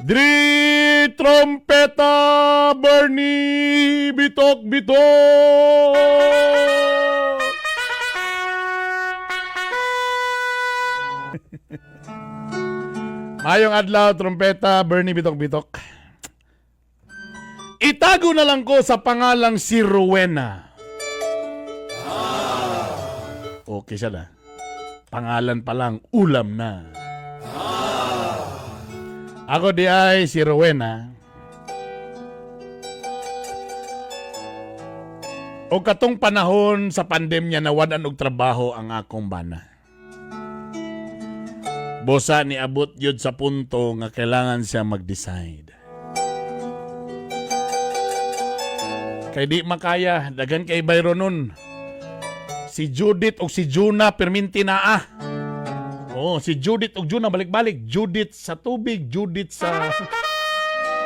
Dri Trompeta Bernie Bitok Bitok. Mayong adlaw, Trompeta Bernie Bitok Bitok. Itago na lang ko sa pangalang si Rowena. Okay siya na. Pangalan pa lang, ulam na. Ako di ay si Rowena. O katong panahon sa pandemya na wadan og trabaho ang akong bana. Bosa ni abot yun sa punto nga kailangan siya mag-decide. Kay di makaya, dagan kay bayro nun. Si Judith o si Juna perminti na ah. Oh, si Judith ug Juna balik-balik. Judith sa tubig, Judith sa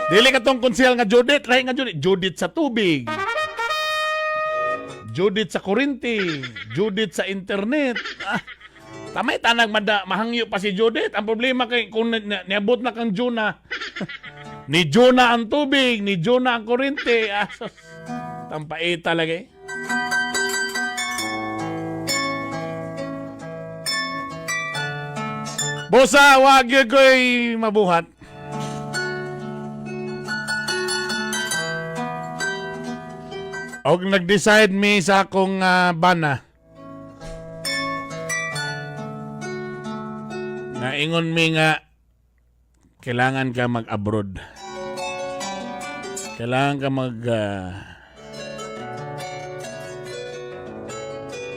Dili ka tong konsehal nga Judith, lahi nga Judith, Judith sa tubig. Judith sa kurinti, Judith sa internet. Ah, tamay tanag mada, mahangyo pa si Judith. Ang problema kay kung niabot na kang Juna. Ni Juna ang tubig, ni Juna ang kurinti. Ah, sus, tampaita lagi. Bosa, wag yun ko'y mabuhat. Og nag-decide mi sa akong bana. Naingon mi nga kailangan ka mag-abroad. Kailangan ka mag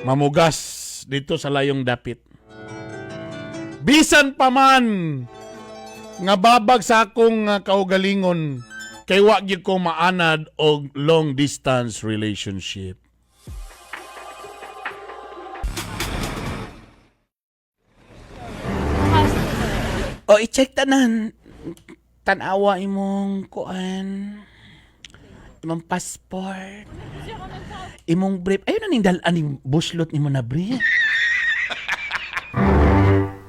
mamugas dito sa layong dapit. Bisan pa man nga babag sa akong kaugalingon kay wa gyud ko maanad og long distance relationship. O i-check tanan tanawa imong kuan, imong passport, imong brief. Ayun na ning dal-an ning buslot nimo na brief.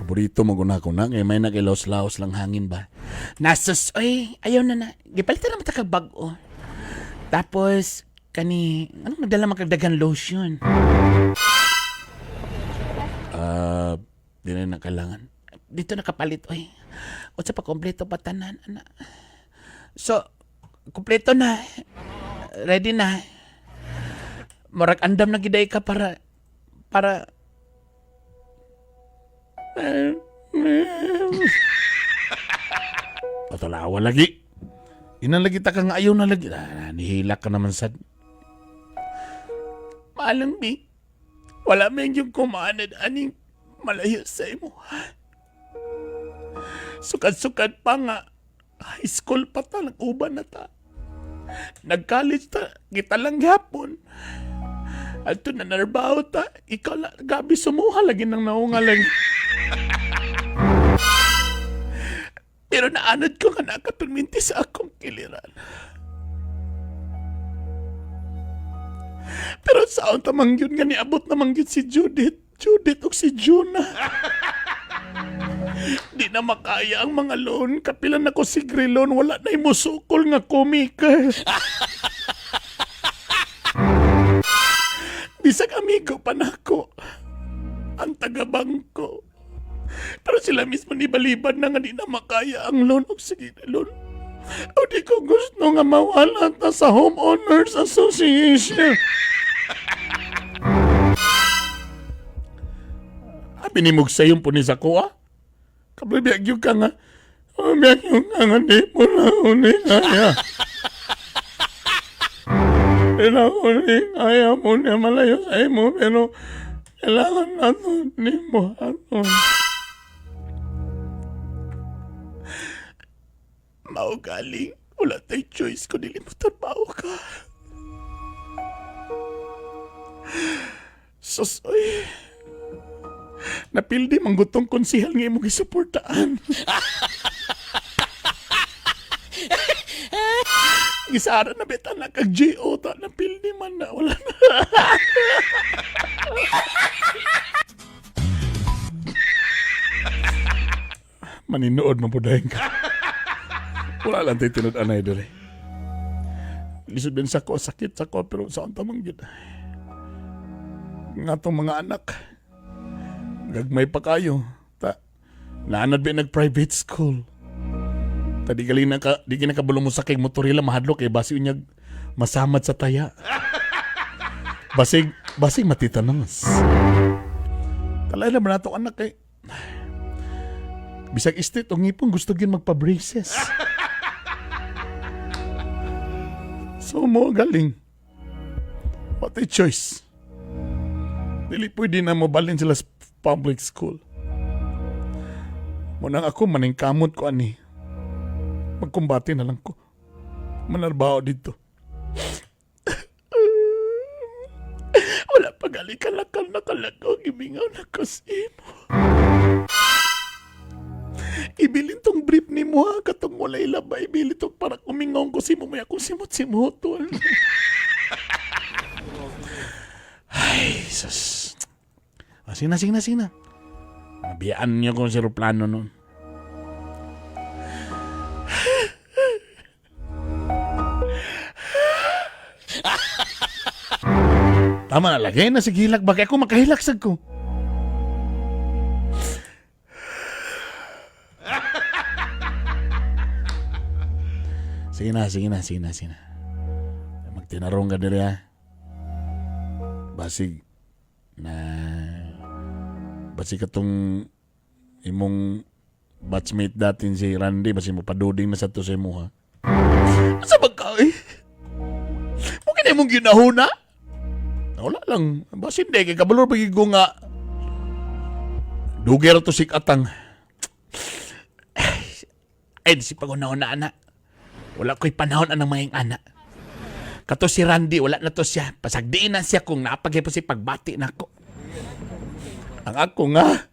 Paborito mo guna ko na kay may nakilaos-laos lang hangin ba. Nasus, oy, ayaw na na. Gipalitan naman ta kag bag-o. Tapos kani, anong nagdala man kag daghan lotion? Ah, di na na kailangan. Dito nakapalit, oy. Unsa pa, kompleto pa tanan, ana. So, kompleto na. Ready na. Murag andam na giday ka para para Patalawa lagi. Inan lagi ta ka nga ayaw na lagi. Ah, nihilak ka naman sad. Malang bi. Wala man yung kumanad aning malayo sa imo. Sukad-sukad pa nga. High school pa ta, nag-uban na ta. Nag-college ta, kita lang gyapon. Adto na narbaho ta, ikaw la, gabi sumuha lagi nang naunga lagi. Pero naanad ko nga nakapirminti sa akong kiliran. Pero sa tamang yun nga niabot namang yun si Judith. Judith o si Juna. Di na makaya ang mga loan. Kapilan ako si Grilon. Wala na musukol nga komika. Bisag amigo pa nako. Ang taga-bangko. Pero sila mismo nibaliban na nga di na makaya ang loan og sige loan. O di ko gusto nga mawala ta sa Homeowners Association. Abi ni sa yung punis ako ah. Kabibiyag yung ka nga. Kabibiyag yung ka nga di mo na uni kaya. Di na uni kaya mo niya malayo sa imo pero kailangan nato ni mo aton. Maugaling, wala tay choice kung dili mo trabaho ka. Sus, oy. Napildi manggutong konsihal nga imong gisuportaan. Gisara na beta na kag GO ta napildi man na wala na. Maninuod man po ka. Wala lang tayo tinud-anay diri. Lisod din sa ko, sakit sa ko, pero sa unta man gyud. Nga tong mga anak, gagmay pa kayo. Ta, naanad ba nag-private school? Ta di galing na ka, di kinakabalo mo sakay motorila, mahadlok kay basi unyag masamad sa taya. Basig matitanas. Talay naman nato anak kay bisag street og ngipon gusto gyud magpa-braces. So mo galing. What a choice. Dili pwede na mobalhin sila sa public school. Munang ako maningkamot ko ani. Magkumbate na lang ko. Manarbaho dito. Wala pa gali kalakal na kalakaw, gimingaw na ko sa imo. Ibilin tong brief ni mo ha, katong walay laba, ibilin tong para kumingaw ko si mo, may akong simot-simotol. Ay, sus. Ah, sige na, sige na, sige na. Nabiyaan niyo kung sa aeroplano nun. Tama na, lagay na sige hilak. Bakit ako makahilak sad ko? Sige na, sige na, sige na, sige na. Magtinarong ka diri ha. Basig na basig katong imong batchmate datin si Randy, basig mo paduding na sa to sa imo ha. Asa ba ka eh? Mo kini imong ginahuna? Wala lang. Basin di, kay kabalo pag ko nga dugay ra to si katang. Ay, di si pag-una-una, ana. Wala ko'y panahon anang mga ana. Kato si Randy, wala na to siya. Pasagdiin na siya kung napagay po si pagbati na ako. Ang ako nga,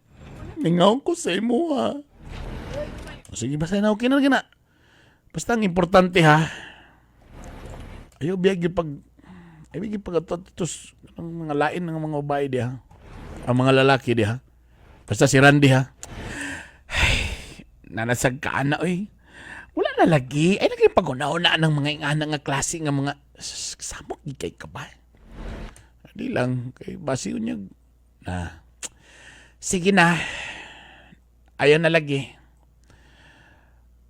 ningaw ko sa imo ha. O sige, basta na okay na gina. Basta ang importante ha. Ayaw biyag yung pag ay biyag pag tos ang mga lain ng mga babae diha. Ang mga lalaki diha. Basta si Randy ha. Ay, nanasag ka na oy. Wala na lagi. Ay lagi pag-una-una ng mga ingana nga klase nga mga samok gid kay ka ba? Di lang kay basi unyag na. Sige na. Ayaw na lagi.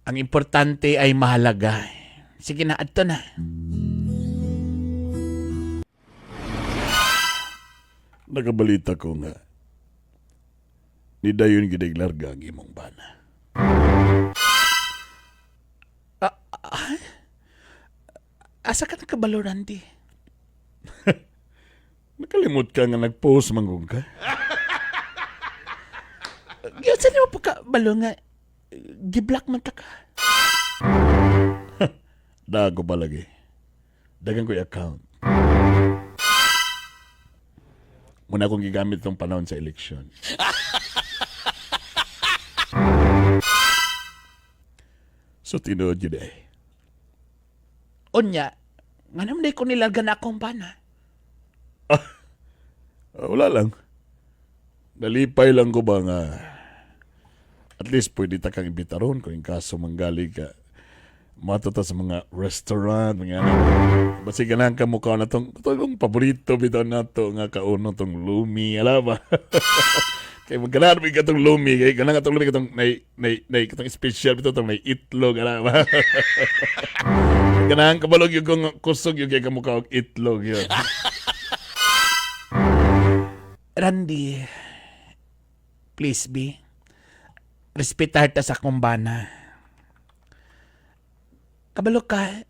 Ang importante ay mahalaga. Sige na, adto na. Nakabalita ko nga ni dayon gid larga ang imong bana. Ah, asa ka nakabalo, Randy? Nakalimot ka nga nag-post manggong ka? Giyon sa mo pagkabalo nga giblock man ta ka? Dago pa lagi. Dagan ko'y account. Muna akong gigamit tong panahon sa eleksyon. So tinuod yun eh. Unya, nga naman ko nilarga na akong bana. Ah, wala lang. Nalipay lang ko ba nga at least pwede ta kang imbitaron kung in kaso manggali ka matuta sa mga restaurant, mga ano. Basi ganahan ka mukha na tong, itong paborito bitaw na to, nga kauno tong lumi, alam ba? Kay magganahan mo katong lumi, kay ganahan katong lumi, katong nay, katong special bitaw tong nay itlog, alam ba? Ganahan ka balog yung kung kusog yung kay kamukha og itlog yun. Randy, please be. Respetar ta sa akong bana. Kabalo ka,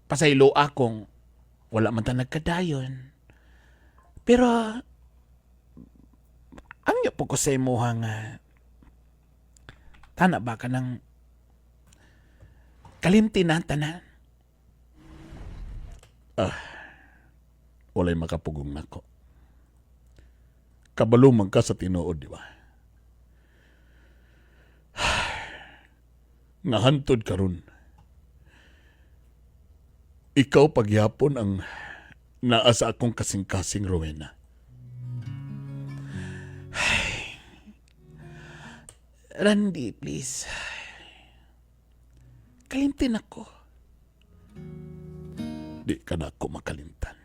pasaylo akong wala man ta nagkadayon. Pero, ang po ko sa imuha nga, tana ba ka ng kalimti na tanan? Ah, walay makapugong nako. Kabalo man ka sa tinuod, di ba? Nga hantod karon. Ikaw pagyapon ang naa sa akong kasing-kasing, Rowena. Randy, please. Kalimtin ako. Di ka na ako makalimtan.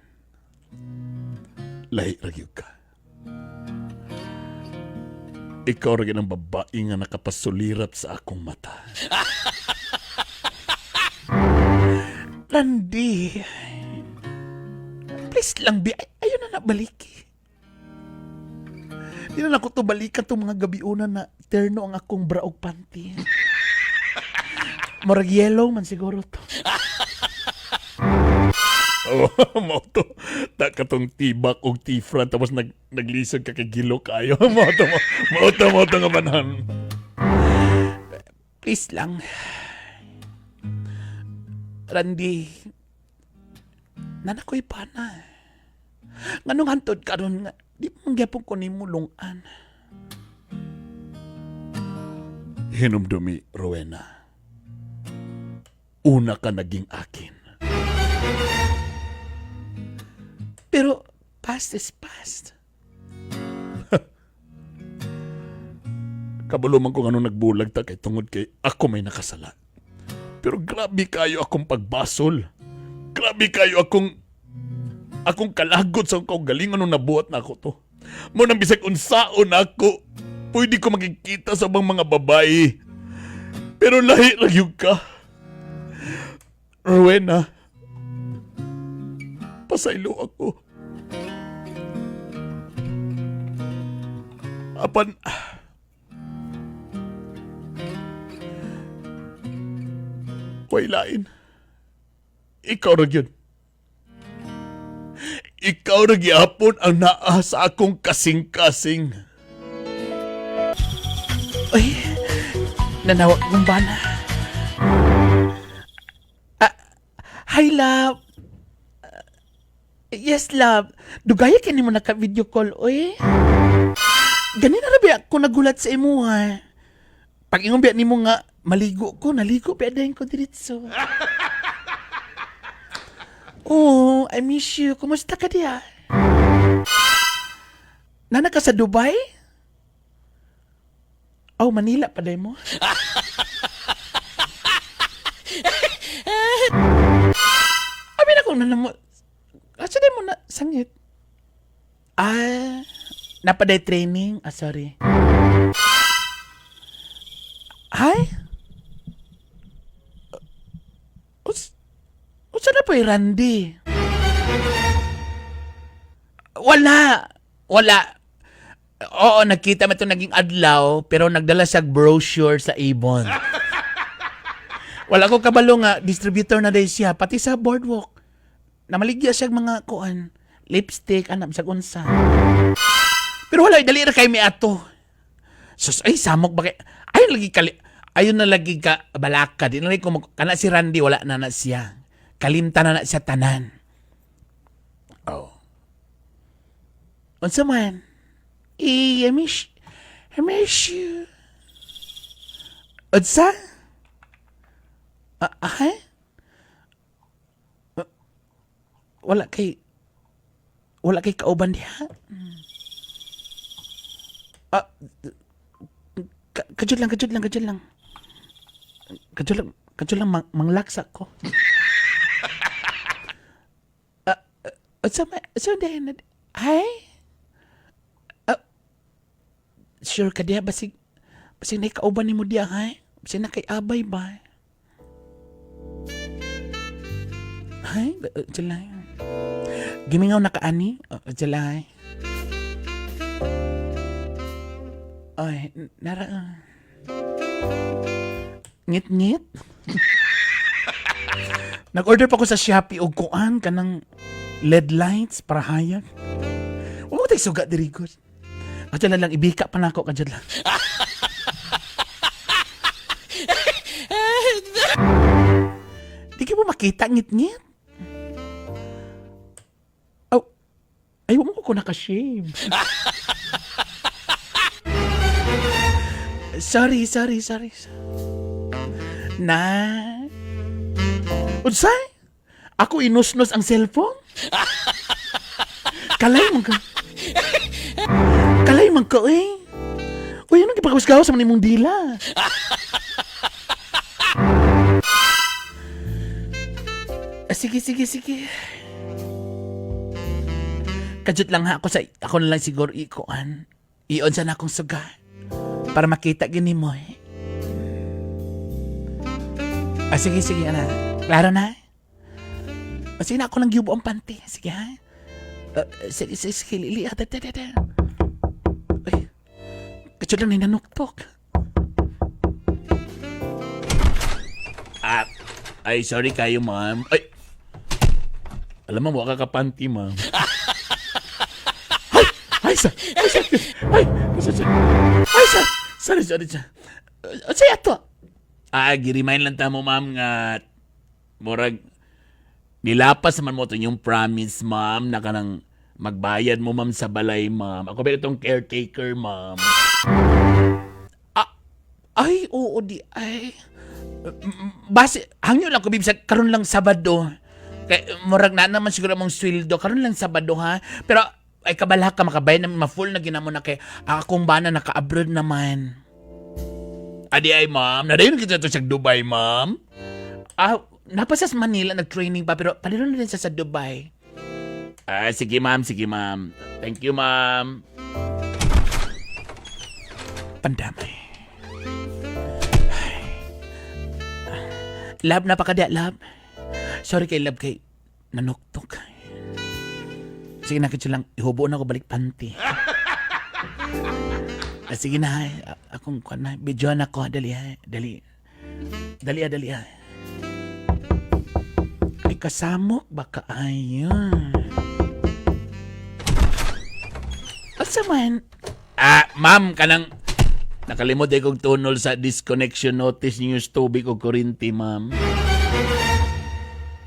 Lahi ra gyud ka. Ikaw ra gyud ang babae nga nakapasulirat sa akong mata. Randy, please lang, bi. Ay, ayaw na nabaliki. Di na nako to balikan tong mga gabiuna na terno ang akong bra og panty. Murag yellow man siguro to. Oh, mao to. Ta katong tibak og tifran tapos naglisod ka kay gilo kayo. Mao to, mao to, mao to nga banan. Please lang. Randy, nanakoy pa na. Nganong hantod karon nga di man gyapon ko nimo lungan? Hinumdumi, Rowena. Una ka naging akin. Pero past is past. Kabalo man ko nganong nagbulag ta kay tungod kay ako may nakasala. Pero grabe kayo akong pagbasol. Grabe kayo akong kalagot sa akong galing anong nabuhat na ako to. Mao nang bisag unsaon ako, pwede ko makikita sa ubang mga babae. Pero lahi lang gyud ka. Rowena, pasaylo ako. Apan, way lain. Ikaw ra gyud. Ikaw ra gyapon ang naa sa akong kasing-kasing. Ay, nanawag kong bana. Ah, hi, love. Ah, yes, love. Dugaya kini mo naka-video call, oy. Ganina ra ba ako nagulat sa imo, ha? Pag ingon biya nimo nga maligo ko, naligo biya dayon ko diretso. Oh, I miss you. Kumusta ka diya? Nana ka sa Dubai? Oh, Manila pa day mo. Abi na kung nanamo. Asa day mo na sangit? Ah, napaday training. Ah, sorry. Hi? Usa na po Randy? Wala. Wala. Oo, nagkita mo ito naging adlaw, pero nagdala siya brochure sa Avon. Wala ko kabalo nga, distributor na dahil siya, pati sa Boardwalk. Namaligya siya mga kuan, lipstick, anak, bisag unsa. Pero wala, dali ra kay mi ato. Sus, ay, samok ba kay? Ayun lagi kali, ayun na lagi ka, balaka. Di na lagi ko, kana si Randy, wala na na siya. Kalimta na na siya tanan. Oh. Unsa man? Eh, I miss you. Unsa? Ah, ah, ah, wala kay kauban diha? Ah, kajud lang, kajud lang, kajud lang. Kajud lang, kajud lang, manglaksa ko. Ah, unsa man, unsa man, ay? Ah, sure ka diha, basig na kauban nimo diha, hay? Basig na kay abay ba? Ay, sila. Gimingaw na ka ani? Sila. Ay, nara. Ngit-ngit. Nag-order pa ko sa Shopee og kuan kanang LED lights para hayag. Wa mo tay suga diri gud. Ato na lang ibika pa nako kadyo lang. Di ka mo makita ngit-ngit? Oh, ay, wa mo ko naka-shave. Sorry, sorry, sorry. Na. Unsay? Ako inusnos ang cellphone? Kalay man ka. Kalay man ka, eh. Uy, anong gipagawas-gawas sa man imong dila? Sige, sige, sige. Kadyot lang ha, ako sa ako na lang siguro ikuan. I-on sa na akong suga. Para makita gini mo eh. Sige, sige, ana. Klaro na. Sige na, ako lang giubo ang panty. Sige ha. Sige, sige, sige, lili. Ah, da, da, da, da. Ay, kadyot lang na nanuktok. Ay, sorry kayo, ma'am. Ay, alam mo, wala ka panty, ma'am. Ay, ay, sa, ay, sa, ay, sa, sa, ay, sa, sorry, sorry, sa. Say ato. Gi-remind lang ta mo, ma'am, nga, murag, nilapas naman mo ito yung promise, ma'am, na kanang magbayad mo, ma'am, sa balay, ma'am. Ako ba itong caretaker, ma'am? Ay, oo, di, ay. Base, hangyo lang ko, bibsa, karon lang Sabado. Kay, murag na naman siguro mong sweldo, karon lang Sabado, ha? Pero, ay, kabala ka, makabayad na, ma-full na ginamo na kay, ang akong bana naka-abroad naman. Adi ay, ma'am. Nadayon kita to sa Dubai, ma'am. Napa sa Manila, nag-training pa, pero paliro na din siya sa Dubai. Sige, ma'am, sige, ma'am. Thank you, ma'am. Pandamay. Ay. Love, napakadya, love. Sorry kay love kay nanuktok. Sige na, kitso lang. Ihubo na ako balik panty. Sige na, akong kuan na. Videoan ako. Dali, ha. Dali. Dali, ah, dali, ah. Ay, kasamok ba kaayo? Asa man? Ma'am, kanang nakalimot ay kong tunol sa disconnection notice niyo sa tubig o kuryente, ma'am.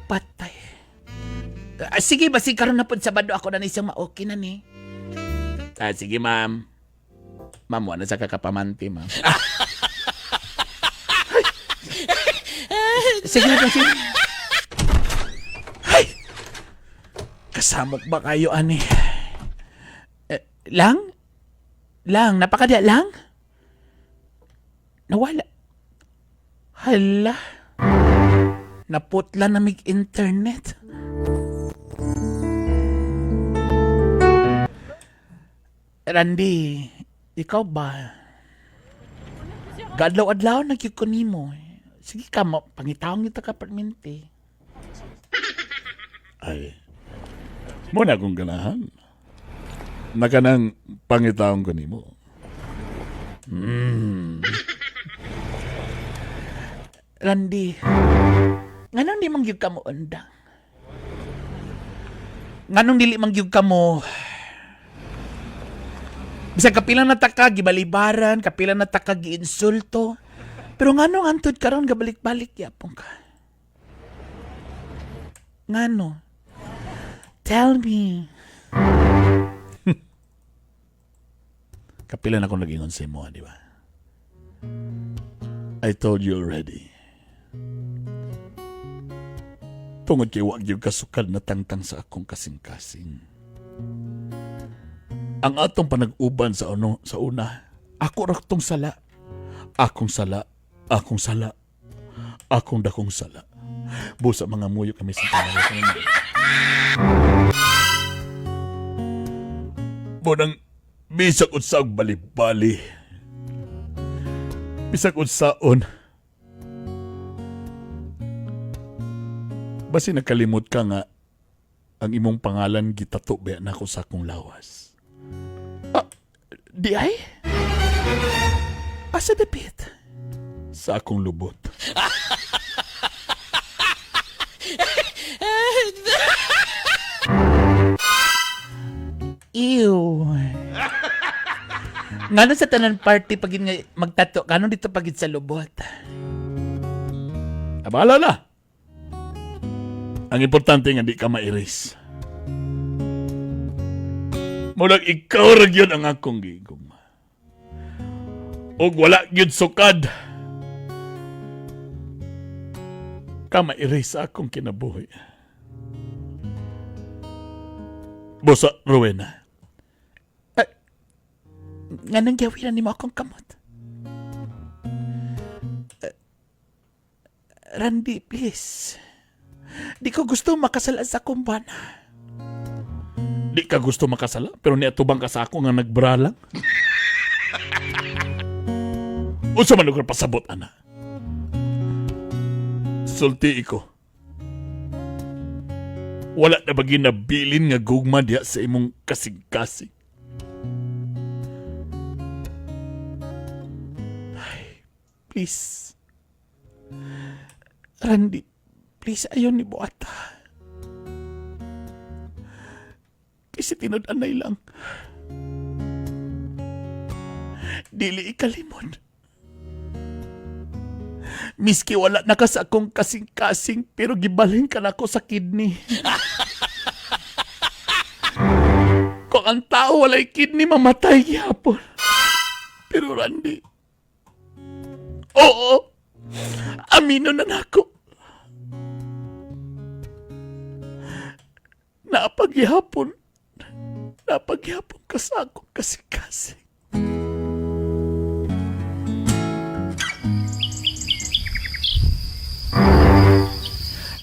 Patay. Sige, basi karon na pod Sabado ako na ni siyang ma-okay na ni. Sige, ma'am. Ma'am, wala sa kakapamanti, ma'am. Sige na, sige. Ay! Kasamok ba kayo, ani? Eh, lang? Lang, napakadya lang? Nawala. Hala. Naputla na mig internet. Randy, ikaw ba? Gadlaw-adlaw nagyud ko nimo. Sige ka, pangitawong kita ka permente. Ay, mo na akong ganahan. Nakanang pangitaon ko nimo. Randy, nganong di man gyud ka mo undang? Nganong dili man gyud ka mo? Bisag kapila na ta ka gibalibaran, kapila na ta ka giinsulto. Pero nganong antud karon gabalik-balik yapon ka? Ngano? Tell me. Kapila na akong nag-ingon sa imo, di ba? I told you already. Tungod kay wag yung kasukad na tangtang sa akong kasing-kasing. Ang atong panag-uban sa ano, sa una, ako ra tong sala. Akong sala, akong sala, akong dakong sala. Busa mga muyo kami sa tanan. Bunang bisag unsang bali-bali. Bisag unsaon. Basi nakalimot ka nga ang imong pangalan gitato ba nako sa akong lawas. Di ay? Asa dapit? Sa akong lubot. Ew. Ngano sa tanan party pag nga magtato, ngano dito pagid sa lubot? Abala na. Ang importante nga di ka ma-erase. Mulag ikaw ra gyud ang akong gigugma. Og wala gyud sukad. Ka ma-erase sa akong kinabuhi. Busa, Rowena. Nganong gawin nimo akong kamot? Randy, please. Di ko gusto makasala sa akong bana. Di ka gusto makasala, pero niatubang ka sa ako nga nagbra lang. Unsa man lugar pasabot, ana? Sulti ko. Wala na ba ginabilin nga gugma diha sa imong kasing-kasing? Ay, please. Randy, please ayaw ni Buata. Kasi tinud-anay lang. Dili ikalimon. Miski wala na ka sa akong kasing-kasing, pero gibalhin ka na ako sa kidney. Kung ang tao walay kidney, mamatay gihapon. Pero Randy, oo, amino na nako. Napaghihapon, napaghihapon ka sa akong kasing-kasing.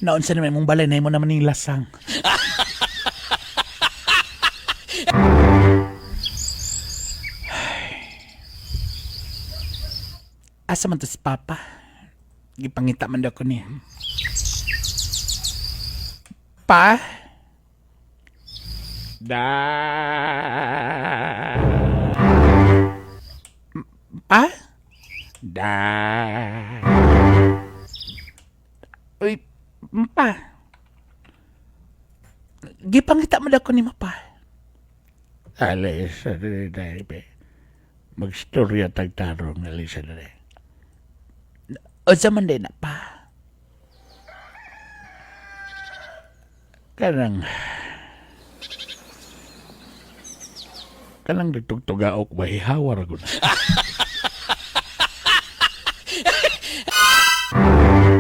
Naon sa naman mong balay na mo naman yung lasang. Asa man to si Papa? Gipangita man daw ko niya. Pa? Da. Pa? Da. Uy, pa. Gipangita mo daw ko ni pa. Alis sa diri dai be. Magstorya tagtarong alis sa diri. O sa man din na pa. Kanang kanang nagtugtugaok ba hihawa ra gud.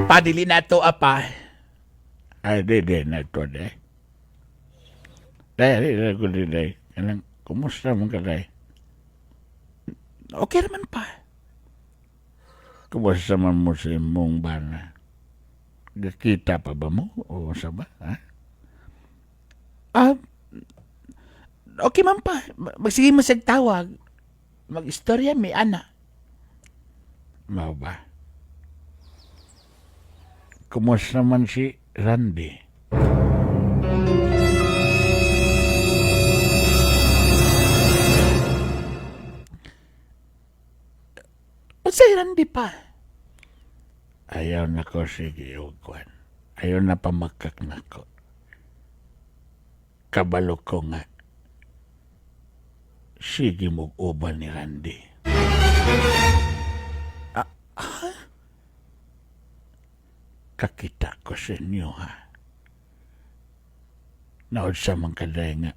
Padili na to apa. Ay di di na to de. Dai di ra gud di dai. Kanang kumusta man ka dai? Okay naman pa. Kumusta man mo sa imong bana? Gakita pa ba mo? O sa ba? Ha? Ah, okay man pa. Magsige mo siyang tawag. Mag-istorya may ana. Mao ba? Kumusta man si Randy? Unsay Randy pa? Ayaw na ko sige og kwan. Ayaw na pamakak na ko. Kabalo ko nga. Sige mo uban ni Randy. Ah, Kakita ko sa inyo ha. Naod sa man kaday nga.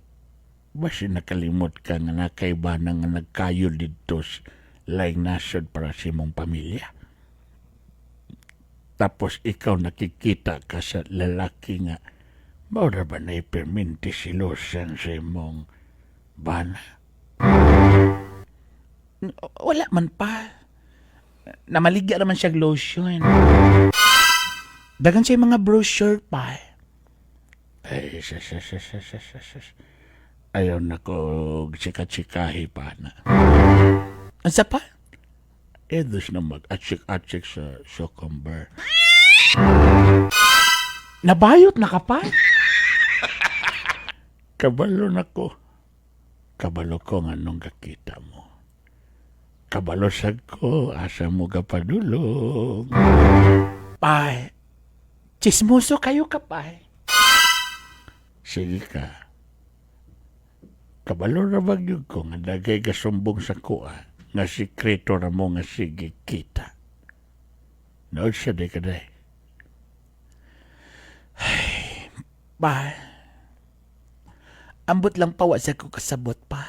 Basi nakalimot ka nga nakaiba na nga nagkayo dito sa laing nasod para sa imong pamilya. Tapos ikaw nakikita ka sa lalaki nga mao ra ba na iperminti silosan sa imong bana? Wala man pa. Namaligya naman siya lotion. Dagan siya yung mga brochure pa. Ay, sa sa sa sa sa sa sa. Ayaw na ko chika-chikahi pa na. Unsa pa? Edos na mag-atsik-atsik sa cucumber. Nabayot na ka pa? Kabalo na ko. Kabalo ko nga nung kakita mo. Kabalo sad ko, asa mo ka padulong. Pa, chismoso kayo ka pa. Sige ka. Kabalo ra ba gyud ko nga dagay gasumbong sa kuha nga sikreto ra mo nga sige kita. Nood siya di ka day. Pa, ambot lang pa wa sa ko kasabot pa.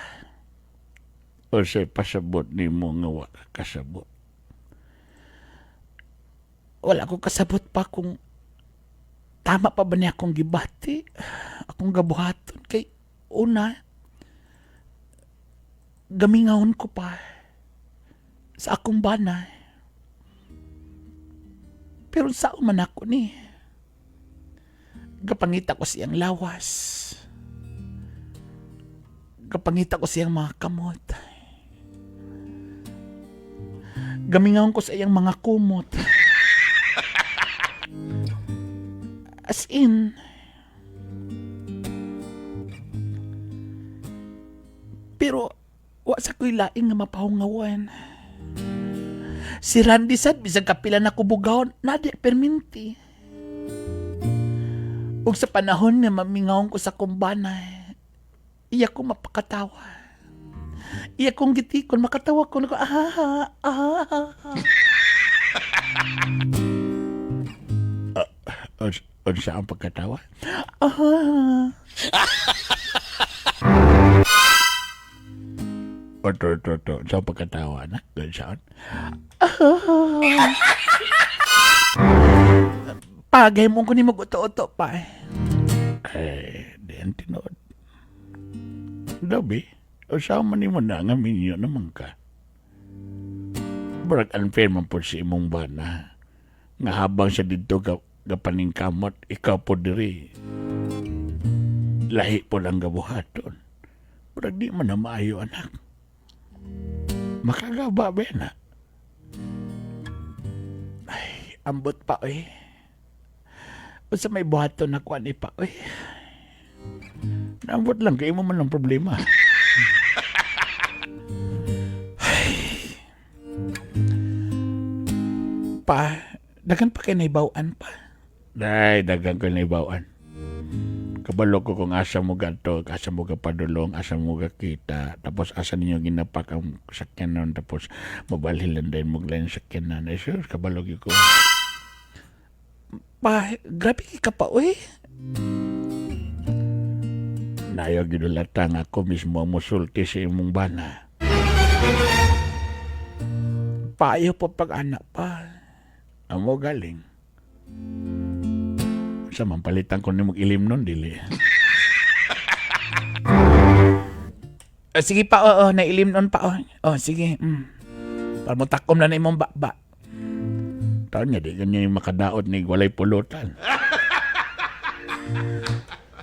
O sa pasabot ni mo nga wa ka kasabot. Wala ko kasabot pa kung tama pa ba niya akong gibati, akong gabuhaton kay una gamingahon ko pa sa akong bana. Pero sao man ako ni? Gapangita ko siyang lawas. Gapangita ko siyang mga kamot. Gamingaw ko sa iyang mga kumot. As in, pero wa sa ko'y laing nga mapahungawan. Si Randy sad bisag kapila na kubugawon, nadi perminti. Ug sa panahon nga mamingawon ko sa kumbana, iya ko mapakatawa. Iya kong gitikon, makatawa ko, nako, ah, ah, ah. Unsa ang pagkatawa? Ah. Oto, oto, oto. Unsa ang pagkatawa na? Unsa? Pagay mo ko ni mag-uto-uto pa eh. Eh, di ang tinuod. Dobi, usaw man nimo na nga minyo naman ka. Barag unfair man po si imong bana. Nga habang siya dito ka, gapaningkamot, ikaw po diri. Lahi po lang gabuhaton. Barag di man na maayo, anak. Makagaba ba na? Ay, ambot pa oy. Unsa may buhaton na kuan pa oy. Naambot lang, kay imo man ang problema. Pa, daghan pa kay naibaw-an pa. Day, dagang ko naibawan. Kabalo ko kung asa mo ganto, asa mo ka padulong, asa mo ka kita, tapos asa ninyo ginapak ang sakyanan, tapos mabalhilan din mo ang sakyanan. Ay, sure, kabalo gyud ko. Pa, grabe kay ka pa oy. Nayo gidulatang ako mismo ang musulti sa imong bana. Payo po pag-anak pa. Amo galing. Sa mampalitan ko nimong ilim nun, dili. Sige pa, oo, nailim nun pa. Oh, oh sige. Para mo takom na na imong baba. Taon niya, di ganyan yung makadaot ni walay pulutan.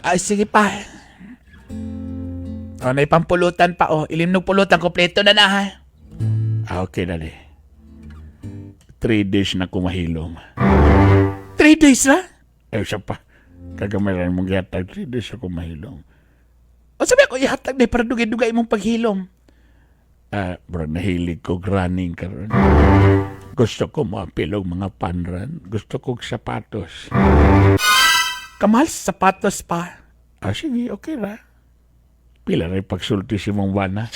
Ay, sige pa. Oh, naipampulutan pa. Oh, ilim ng pulutan. Kompleto na na ha. Ah, okay dali. 3 days na kumahilom. 3 days na? Eh, siya pa. Kagamiran mong gihatag, 3 days ako mahilom. O sabi ako, ihatag na para dugay-dugay imong paghilom. Ah, bro, nahilig ko running karon. Gusto ko maapil og mga panran. Gusto ko og sapatos. Kamahal sa sapatos pa. Ah, sige, okay ra. Pila rin pagsulti si mong bana.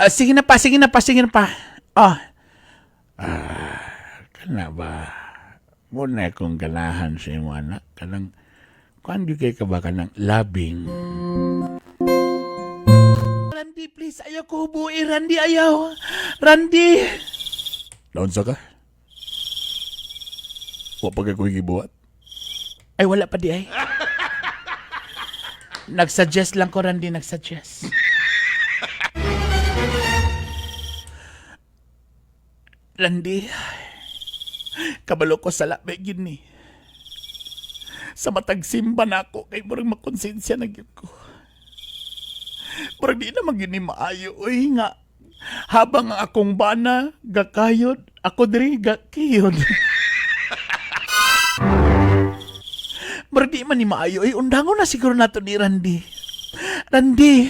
Ah, sige na pa, sige na pa, sige na pa. Oh, Kana ba? Muna akong ganahan sa imo anak. Kanang, kuan di kay ka ba kanang labing? Randy, please, ayaw ko hubuin. Randy, ayaw. Randy. Naunsa ka? Wa pa kay ko'y gibuhat? Ay, wala pa di ay. Nagsuggest lang ko, Randy, nagsuggest. Randy, kabalo ko sa labi gyud ni. Sa matag simba na ako, kay murag makonsensya na gyud ko. Murag di na gyud ni maayo, oy nga. Habang ang akong bana, gakayod, ako diri gakiyod. Murag di man ni maayo, ay undangon na siguro nato ni Randy. Randy,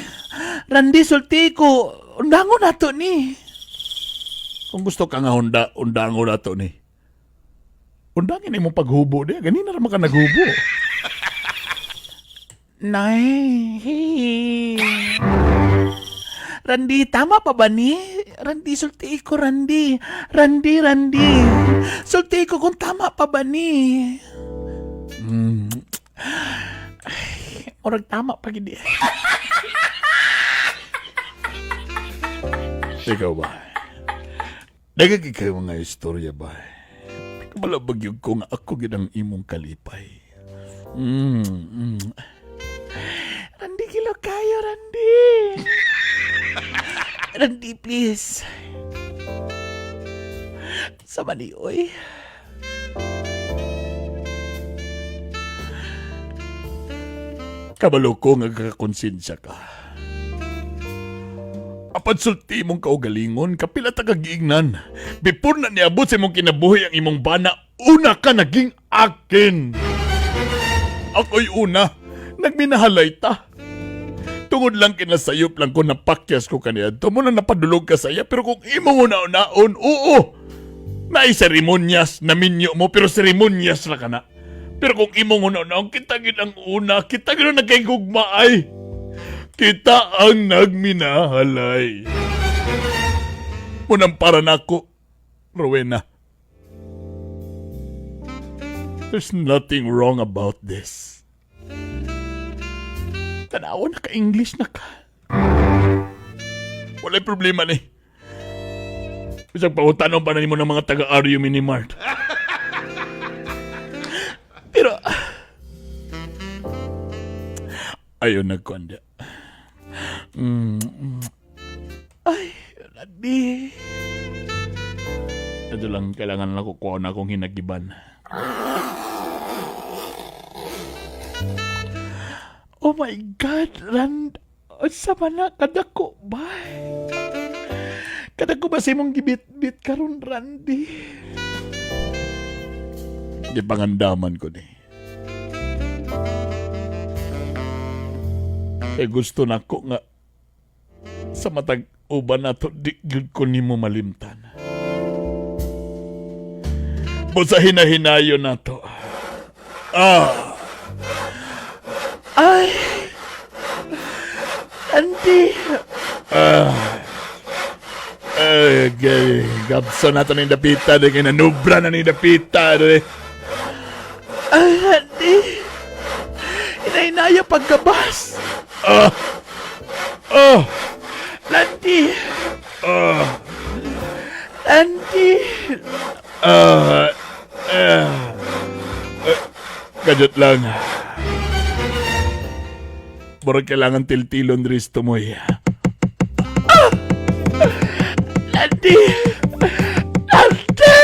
Randy, sulti ko, undangon nato ni. Kung gusto ka nga hunda, undango na to ni. Undangin imong paghubo di. Ganina ra man ka naghubo. Nay, hey. Randy, tama pa ba ni? Randy, sulti ko, Randy. Randy, Randy. Sulti ko kung tama pa ba ni? Ay, orag tama pa gid. Ikaw ba? Dagag kayo mga istorya ba? Kabalabag yun ko nga ako gid ang imong kalipay. Randy, kilo kayo, Randy. Randy, please. Sa mali, oy. Kabalo ko nga kakonsensya ka. Apan sulti imong kaugalingon, kapila ta kagiingnan. Before na niabot sa imong kinabuhi ang imong bana, una ka naging akin. Ako'y una, nagminahalay ta. Tungod lang kinasayop lang ko napakyas ko kaniadto mo na napadulog ka saya, pero kung imong una-unaon, oo. Naay seremonyas na minyo mo, pero seremonyas ra ka na. Pero kung imong una-unaon, kita gid ang una, kita gid ang nagkaigugma ay. Kita ang nagminahalay. Munang para nako, Rowena. There's nothing wrong about this. Tanawa na ka-English na ka. Wala'y problema ni. Bisag pautanon pa na nimo ng mga taga-Aryo Minimart. Pero, ayaw nagkwanda. Ay, ladi. Ito lang, kailangan lang kukuha na akong hinagiban. Oh my God, Rand. Unsa man na kadako ba? Kadako ba sa imong gibit-bit karon, Randy? Di pangandaman ko ni. Eh gusto na ko nga sa matag uban nato di gyud ko nimo malimtan. Busa hinahinayon nato. Ah. Ay. Andy. Ah. Ay, okay. Gabso na to ni dapita. Di kay nanubra na ni dapita. Di. Ay, Andy. Inainaya pagkabas. Ah. Ah. Landy. Ah. Landy. Ah. Ah. Kajot lang. Murag kailangan tiltilon diri sa tumoy. Ah! Landy! Landy!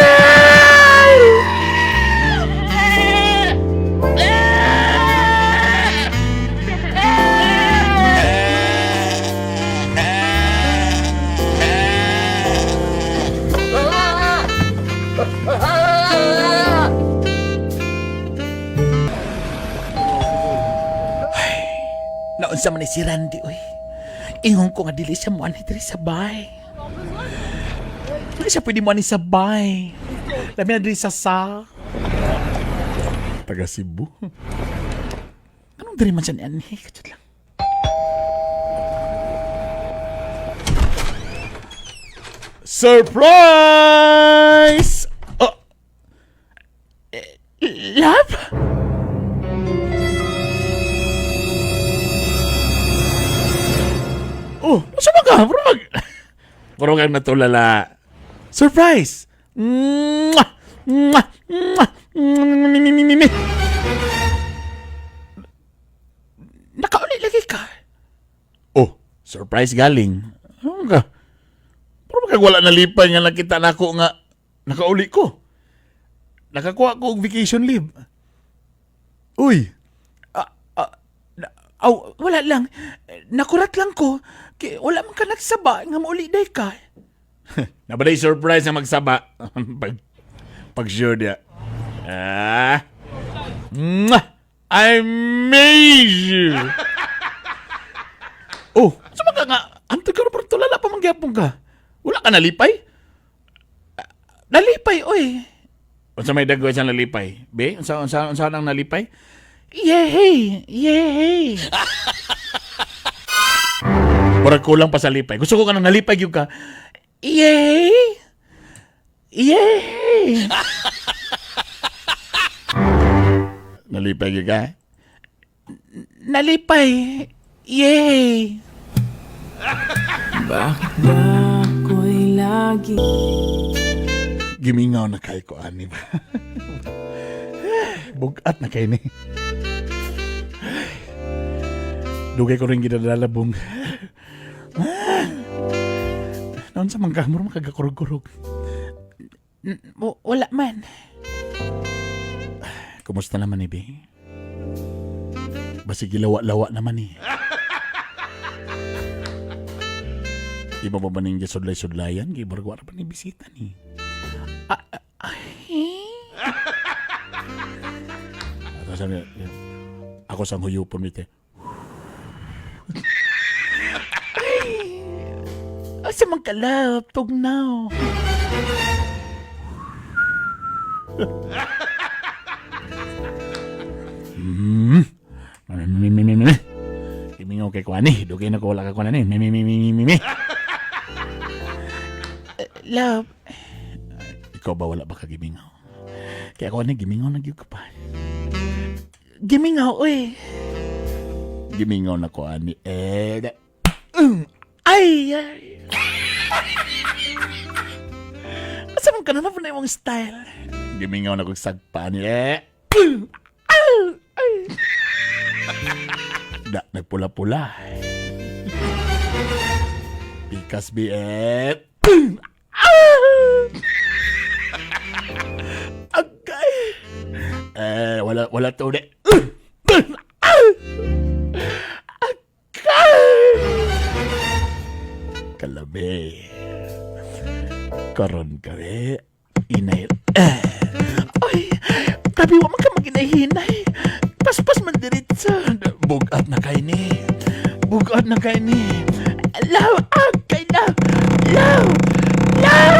Naunsa man ni si Randy, oy. Ingon ko nga dili siya mo ani diri sa bay. Dili siya pwede mo ani sa bay. Labi na diri sa. Taga Cebu. Anong diri man siya ni ani? Kachot lang. Surprise! Oh. Eh, love? Oh, unsa man ka? Murag. Murag kang natulala. Surprise! Mwah! Mwah! Mwah! Mi. Nakauli lagi ka. Oh, surprise galing. Ano ka? Pero magkag wala na lipay nga nakita nako nga nakauli ko. Nakakuha ko og vacation leave. Uy. Ah, ah, aw, wala lang. Nakurat lang ko. Kay, wala man ka nagsaba nga mauli day ka. Nabaday surprise nga magsaba. Pag sure dia. Ah. Mwah! I miss you. Oh, sa ka nga? Antod ka pero tulala pa man gyapon ka. Wala ka nalipay? Ah, nalipay, oy. Unsa may dagway sa nalipay? Be, unsa nang nalipay? Yehey! Yehey! Murag kulang pa sa lipay. Gusto ko ka nang nalipay gyud ka. Yehey! Yehey! Nalipay gyud ka? Nalipay. Yehey! Bakit ba ako'y lagi Gimingaw na kay ko ani ba. Bugat na kay ni. Dugay ko rin ginadalabong. Naon sa mangga, mura makagakurog-kurog. Wala man. Kumusta naman, Ibi? Basig gilawa-lawa naman eh. Iba pa ba ning sudlay-sudlayan? Kay barwa pa ni bisita ni. Ah, ah, ay. Tapos sabi niya, ako sang huyupon nito. Ay, asa man kalap, tugnaw. Mi, mi, mi, mi, mi. Kimingaw kay Kwani. Dugay na ko wala ka kwani. Mi, mi, mi, mi, mi, mi, mi. Love. Ikaw ba wala ba ka gimingaw? Kaya ako ani gimingaw na gyud ka pa. Gimingaw, oy. Gimingaw na ko ani. Eh, ay, ay. Asa man ka na na imong style? Gimingaw na kog sagpa ni. Eh. Ay. Da, nagpula-pula. Pikas biet. Agay. Eh, wala wala to de. Agay. Kalabi. Karon kare inay. Eh. Ay, tabi wa man ka maginahinay. Paspas man diretso. Bugat na kay ni. Bugat na kay ni. Love, agay love. Love. Love.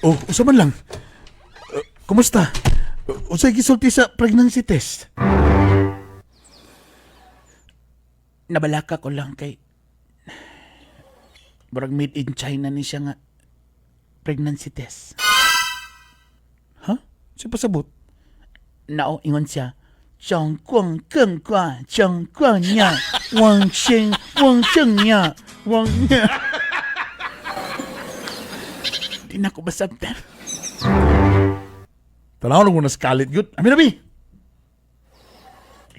Oh, usa man lang. Kumusta? Unsay gisulti sa pregnancy test? Nabalaka ko lang kay murag made in China ni siya nga pregnancy test. Ha? Siya pasabot? Nao, ingon siya. 长广更广，长广呀，往前往正呀，往 Di na ko masabtan. Tanaw na ko na skalit yun. Amin na, bi!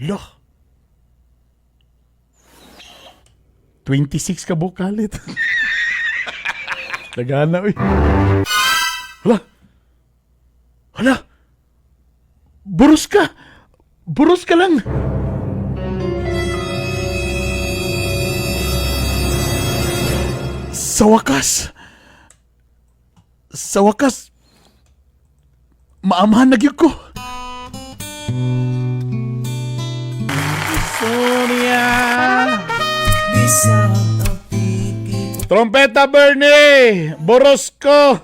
Loh. 26 ka bukalit. Nagana, uy. Hala! Hala! Buros ka! Buros ka lang! Sa wakas! Sa wakas, maamahan na gyud ko. Sonia! Trompeta Bernie! Boros ko!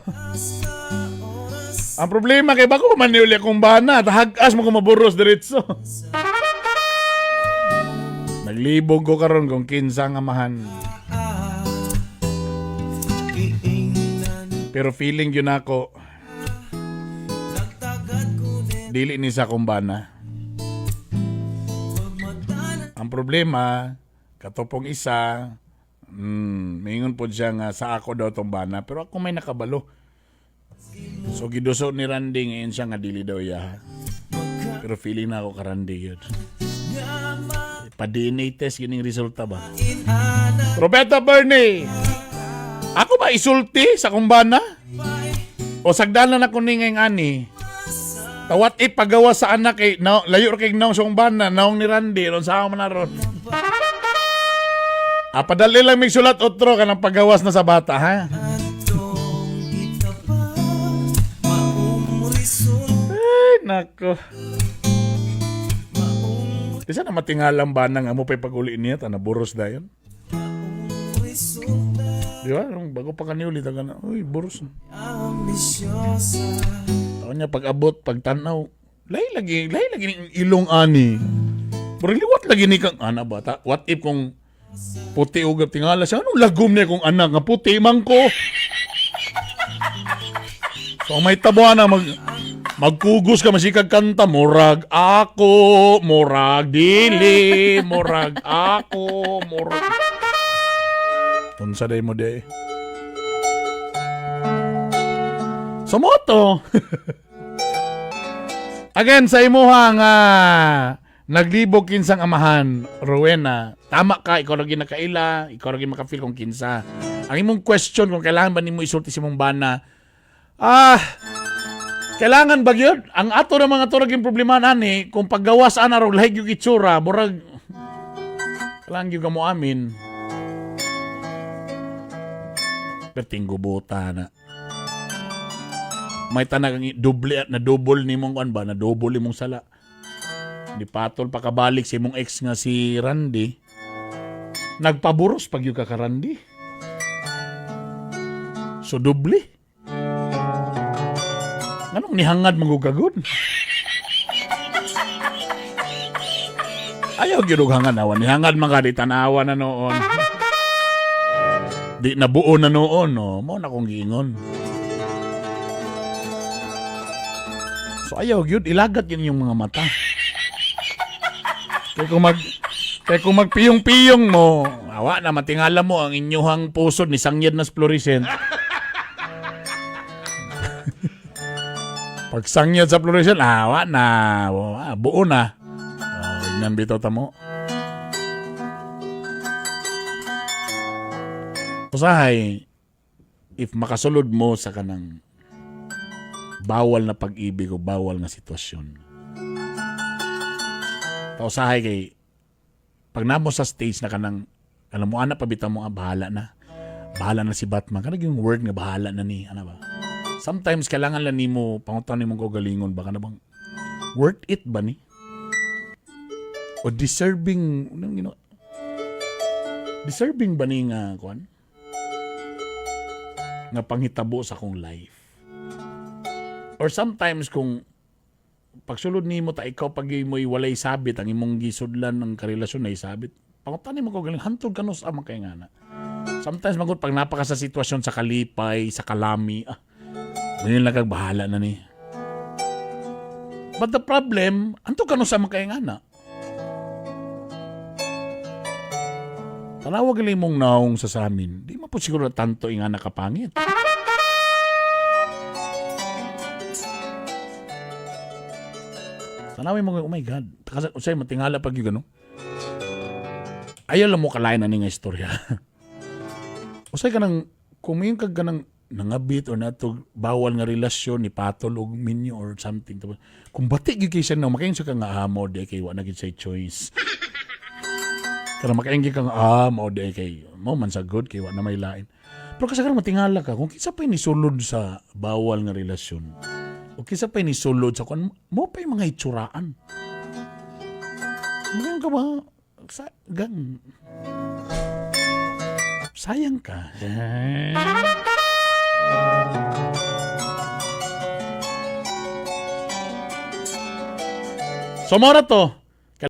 Ang problema kay bago man niuli akong bana, hagas mo ko maburos diretso. Naglibog ko karon kung kinsa nga amahan. Pero feeling yun ako, dili ni sa akong bana. Ang problema, katopong isa, mingon po siya nga sa ako daw tong bana, pero ako may nakabalo. So giduso ni Randy ngayon siya nga dili daw iya. Pero feeling na ako ka Randy yun. Pa-DNA test yun yung resulta ba? Roberto Bernie! Ako ba isulti sa kumbana? O sagdanan ako ni ngayong ani? Tawat ipagawa sa anak kay na, layo ra kay naong sa kumbana, naong ni Randy, ron sa man na ron. Ah, padali lang may sulat otro kanang pagawas na sa bata, ha? Ay, nako. Di sana matingalang ba nang amo pa'y pag-uli niya, ta naburos dayon. Di ba? Nung bago pa kaniuli, taga na, uy, buros. Taon niya pag-abot, pagtanaw, lahi lagi ning ilong ani. Pero liwat lagi ni kang ana bata. What if kung puti ugap tingala siya? Anong lagom niya kung anak nga puti man ko? So may tabuan na magkugos ka masikag kanta murag ako murag dili murag ako murag unsa day mo day sa moto. Again, sa imuhang Naglibog kinsang amahan, Rowena. Tama ka, ikaw ra gyud nakaila, ikaw ra gyud makafeel kung kinsa. Ang imong question kung kailangan ba nimo isulti sa imong bana, kailangan ba gyud? Ang ato na mga turag yung problema nani, kung paggawas ana rog lahi gyud itsura, murag kailangan gyud ka mo amin. Perting gubuta na. May tanag ang doble na double nimong kuan ba, na double imong sala. Di patol pakabalik sa imong ex nga si Randy. Nagpaburos pag gyud ka ka Randy. So doble. Anong nihangad magugagod? Ayaw gyud og hangad awan. Nihangad man ka di tanawa na noon. Di nabuo na noon, no. Mao na kong giingon. So ayaw gyud ilagat yun yung mga mata. Kay kung magpiyong-piyong mo, awa na matingala mo ang inyuhang pusod ni sangyad na fluorescent. Pag sangyad sa fluorescent, awa na, buo na. Oh, ignan bitaw ta mo. Usahay, if makasulod mo sa kanang bawal na pag-ibig o bawal nga sitwasyon. Pausahay kay pag namo sa stage na kanang alam mo ana pabitaw mo, bahala na. Bahala na si Batman. Kanang yung word nga bahala na ni, ano ba? Sometimes kailangan lang nimo pangutan nimo kaugalingon ba kana bang worth it ba ni? O deserving, anong ginawa? Deserving ba ni nga kuan? Nga panghitabo sa akong life. Or sometimes kung pagsulod nimo ta ikaw pag mo'y walay sabit ang imong gisudlan ng karelasyon na isabit. Pangutan nimo kaugalingon hantod kanus ang kay nga na. Sometimes magud pag napaka sa sitwasyon sa kalipay, sa kalami, ngayon lang kag bahala na ni. But the problem, anto kanu sa makay nga na. Tanawag gali mong naong sa samin. Di mo po siguro tanto inga nakapangit. Tanawin mo, oh my God. Kasi, usay, matingala pag yung gano'n. Ayaw lang mo kalain na ni nga istorya. Usay ka nang, kumayon ka ganang nangabit or natog bawal nga relasyon ni patol og minyo or something. Tapos, kung bati gyud kay siya no, makaingon siya ka nga amo di kay wa na gyud say choice. Pero makaingon ka nga amo di kay mo man sa good kay wa na may lain. Pero kasi karon matingala ka kung kinsa pa nisulod sa bawal nga relasyon. O kinsa pa nisulod sa kuan mo pa yung mga itsuraan. Ngayon ka ba? Sa, gang. Sayang ka. So, mora to.